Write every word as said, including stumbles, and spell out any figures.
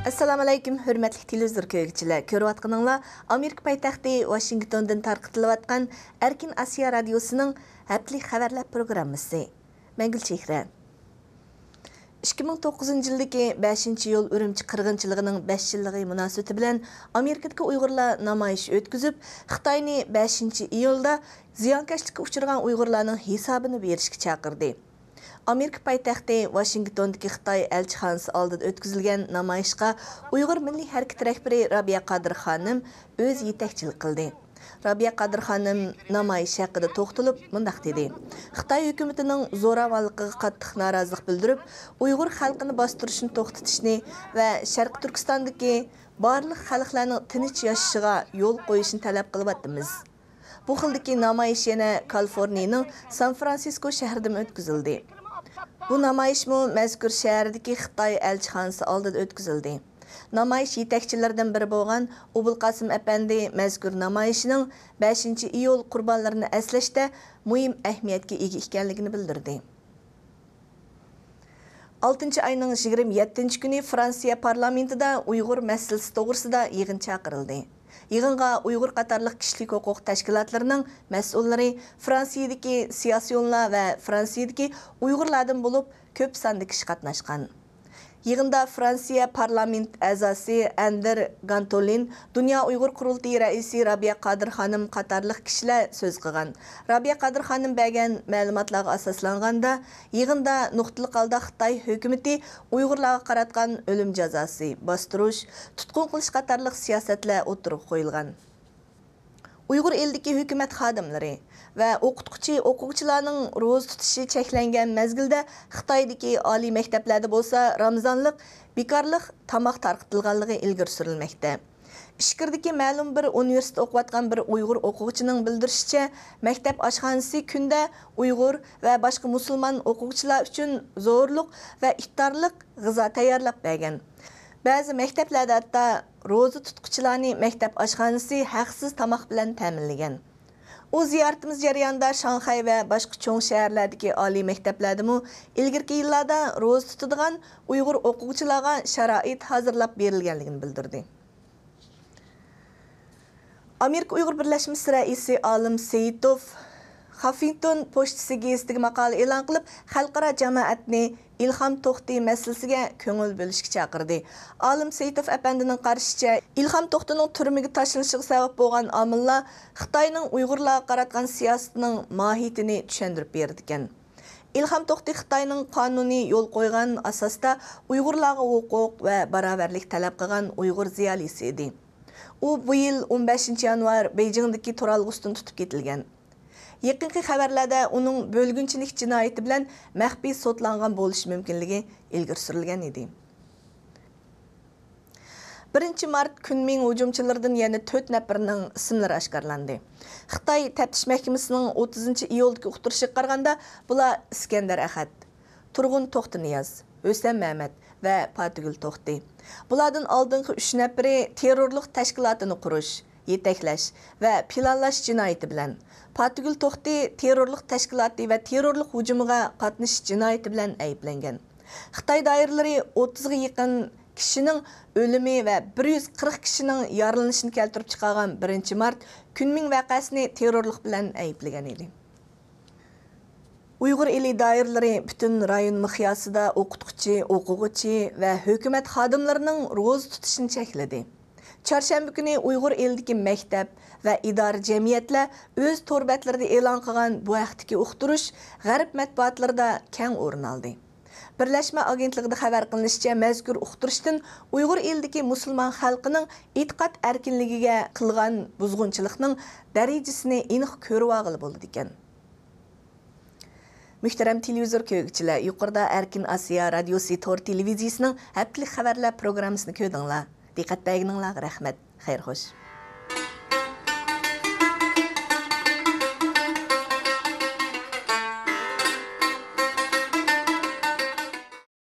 ئەسسالامۇئەلەيكۇم، ھۆرمەتلىك تېلېۋىزور كۆرگۈچىلەر! كۆرۈۋاتقىنىڭلار ئامېرىكا پايتەختى ۋاشىنگتوندىن تارقىتىلىۋاتقان ئەركىن ئاسىيا رادىيوسىنىڭ ھەپتىلىك خەۋەرلەر پروگراممىسى. مەن گۈلچېھرە. ئىككى مىڭ توققۇزىنچى يىلدىكى بەشىنچى ئىيۇل ئۈرۈمچى قىرغىنچىلىقىنىڭ بەش يىللىقى مۇناسىۋىتى بىلەن ئامېرىكىدىكى ئۇيغۇرلار نامايىش ئۆتكۈزۈپ، خىتاينى بەشىنچى ئىيۇلدا زىيانكەشلىككە ئۇچرىغان ئۇيغۇرلارنىڭ ھېسابىنى بېرىشكە چاقىردى. ئامېرىكا پايتەختى ۋاشىنگتوندىكى خىتاي ئەلچىخانىسى ئالدىدا ئۆتكۈزۈلگەن نامايىشقا ئۇيغۇر مىللىي ھەرىكىتى رەھبىرى رابىيە قادىر خانىم ئۆزى يېتەكچىلىك قىلدى. رابىيە قادىر خانىم نامايىش ھەققىدە توختىلىپ مۇنداق دېدى: «خىتاي ھۆكۈمىتىنىڭ زوراۋانلىقىغا قاتتىق نارازىلىق بىلدۈرۈپ، ئۇيغۇر خەلقىنى باستۇرۇشنى توختىتىشنى ۋە شەرقىي تۈركىستاندىكى بارلىق خەلقلەرنىڭ تىنچ ياشىشىغا يول قويۇشنى تەلەپ قىلىۋاتىمىز.» بۇ خىلدىكى نامايىش يەنە كالىفورنىيىنىڭ سان فرانسىسكو شەھىرىدىمۇ ئۆتكۈزۈلدى. بۇ نامايىشمۇ مەزكۇر شەھەردىكى خىتاي ئەلچىخانىسى ئالدىدا ئۆتكۈزۈلدى. نامايىش يېتەكچىلىرىدىن بىرى بولغان ئوبۇلقاسىم ئەپەندى مەزكۇر نامايىشنىڭ بەشىنچى ئىيۇل قۇربانلىرىنى ئەسلەشتە مۇھىم ئەھمىيەتكە ئىگە ئىكەنلىكىنى بىلدۈردى. ئالتىنچى ئاينىڭ يىگىرمە يەتتىنچى كۈنى فرانسىيە پارلامېنتىدا ئۇيغۇر مەسىلىسى توغرىسىدا يىغىن چاقىرىلدى. يىغىنغا ئۇيغۇر قاتارلىق كىشىلىك ھوقۇق تەشكىلاتلىرىنىڭ مەسئۇللىرى، فرانسىيىدىكى سىياسىيونلار ۋە فرانسىيىدىكى ئۇيغۇرلاردىن بولۇپ كۆپ ساندا كىشى قاتناشقان. يىغىندا فرانسىيە پارلامېنت ئەزاسى ئەندىر گانتولىن، دۇنيا ئۇيغۇر قۇرۇلتىيى رەئىسى رابىيە قادىر خانىم قاتارلىق كىشىلەر سۆز قىلغان. رابىيە قادىر خانىم بەرگەن مەلۇماتلارغا ئاساسلانغاندا، يىغىندا نۇقتىلىق ھالدا خىتاي ھۆكۈمىتى ئۇيغۇرلارغا قاراتقان ئۆلۈم جازاسى، باستۇرۇش، تۇتقۇن قىلىش قاتارلىق سىياسەتلەر ئوتتۇرىغا قويۇلغان. ئۇيغۇر ئېلىدىكى ھۆكۈمەت خادىملىرى ۋە ئوقۇتقۇچى، ئوقۇغۇچىلارنىڭ روزا تۇتۇشى چەكلەنگەن مەزگىلدە خىتايدىكى ئالىي مەكتەپلەردە بولسا رامىزانلىق بىكارلىق تاماق تارقىتىلغانلىقى ئىلگىرى سۈرۈلمەكتە. ئىچكىرىدىكى مەلۇم بىر ئۇنىۋېرسىتېتتا ئوقۇۋاتقان بىر ئۇيغۇر ئوقۇغۇچىنىڭ بىلدۈرۈشىچە، مەكتەپ ئاشخانىسى كۈندە ئۇيغۇر ۋە باشقا مۇسۇلمان ئوقۇغۇچىلار ئۈچۈن زورلۇق ۋە ئىپتارلىق غىزا تەييارلاپ بەرگەن. بەزى مەكتەپلەردە ھەتتا روزا تۇتقۇچىلارنى مەكتەپ ئاشخانىسى ھەقسىز تاماق بىلەن تەمىنلىگەن. ئۇ زىيارىتىمىز جەريانىدا شاڭخەي ۋە باشقا چوڭ شەھەرلەردىكى ئالىي مەكتەپلەردىمۇ ئىلگىرىكى يىللاردا روزا تۇتىدىغان ئۇيغۇر ئوقۇغۇچىلارغا شارائىت ھازىرلاپ بېرىلگەنلىكىنى بىلدۈردى. ئامېرىكا ئۇيغۇر بىرلەشمىسى رەئىسى ئالىم سېيىتوف خافىڭتون پوچتىسى گېزىتىگە ماقالە ئېلان قىلىپ، خەلقئارا جامائەتنى ئىلھام توختى مەسىلىسىگە كۆڭۈل بۆلۈشكە چاقىردى. ئالىم سېيىتوف ئەپەندىنىڭ قارىشىچە، ئىلھام توختىنىڭ تۈرمىگە تاشلىنىشىغا سەۋەب بولغان ئامىللار خىتاينىڭ ئۇيغۇرلارغا قاراتقان سىياسىتىنىڭ ماھىيىتىنى چۈشەندۈرۈپ بېرىدىكەن. ئىلھام توختى خىتاينىڭ قانۇنى يول قويغان ئاساستا ئۇيغۇرلارغا ھوقۇق ۋە باراۋەرلىك تەلەپ قىلغان ئۇيغۇر زىيالىيسى ئىدى. ئۇ بۇ يىل ئون بەشىنچى يانۋار بېيجىڭدىكى تۇرالغۇسىدىن تۇتۇپ كېتىلگەن. يېقىنقى خەۋەرلەردە ئۇنىڭ بۆلگۈنچىلىك جىنايىتى بىلەن مەخپىي سوتلانغان بولۇشى مۇمكىنلىكى ئىلگىرى سۈرۈلگەن ئىدى. بىرىنچى مارت كۈنمىڭ ھۇجۇمچىلىرىدىن يەنە تۆت نەپىرىنىڭ ئىسىملىرى ئاشكارىلاندى. خىتاي تەپتىش مەھكىمىسىنىڭ ئوتتۇزىنچى ئىيۇلدىكى ئۇقتۇرۇشىغا قارىغاندا، بۇلار ئىسكەندەر ئەخەت، تۇرغۇن توختىنىياز، ھۈسەن مەمەت ۋە پاتىگۈل توختى. بۇلاردىن ئالدىنقى ئۈچ نەپىرى تېررورلۇق تەشكىلاتىنى قۇرۇش، يېتەكلەش ۋە پىلانلاش جىنايىتى بىلەن، پاتىگۈل توختى تېررورلۇق تەشكىلاتى ۋە تېررورلۇق ھۇجۇمىغا قاتنىشىش جىنايىتى بىلەن ئەيىبلەنگەن. خىتاي دائىرىلىرى ئوتتۇزغا يېقىن كىشىنىڭ ئۆلۈمى ۋە بىر يۈز قىرىق كىشىنىڭ يارىلىنىشىنى كەلتۈرۈپ چىقارغان بىرىنچى مارت كۈنمىڭ ۋەقەسىنى تېررورلۇق بىلەن ئەيىبلىگەن ئىدى. ئۇيغۇر ئېلى دائىرىلىرى پۈتۈن رايون مىقياسىدا ئوقۇتقۇچى، ئوقۇغۇچى ۋە ھۆكۈمەت خادىملىرىنىڭ روزا تۇتۇشىنى چەكلىدى. چارشەنبە كۈنى ئۇيغۇر ئېلىدىكى مەكتەپ ۋە ئىدارە جەمئىيەتلەر ئۆز تور بەتلىرىدە ئېلان قىلغان بۇ ھەقتىكى ئۇقتۇرۇش غەرب مەتبۇئاتلىرىدا كەڭ ئورۇن ئالدى. بىرلەشمە ئاگېنتلىقىدا خەۋەر قىلىنىشىچە، مەزكۇر ئۇقتۇرۇشتىن ئۇيغۇر ئېلىدىكى مۇسۇلمان خەلقىنىڭ ئېتىقاد ئەركىنلىكىگە قىلغان بۇزغۇنچىلىقنىڭ دەرىجىسىنى ئېنىق كۆرۈۋالغىلى بولىدىكەن. مۆھتەرەم تېلېۋىزور كۆرگۈچىلەر، يۇقىرىدا ئەركىن ئاسىيا رادىيوسى تور تېلېۋىزىيىسىنىڭ ھەپتىلىك خەۋەرلەر پروگراممىسىنى كۆردۈڭلار. دىققەت بەرگىنىڭلارغا رەھمەت. خەير خوش.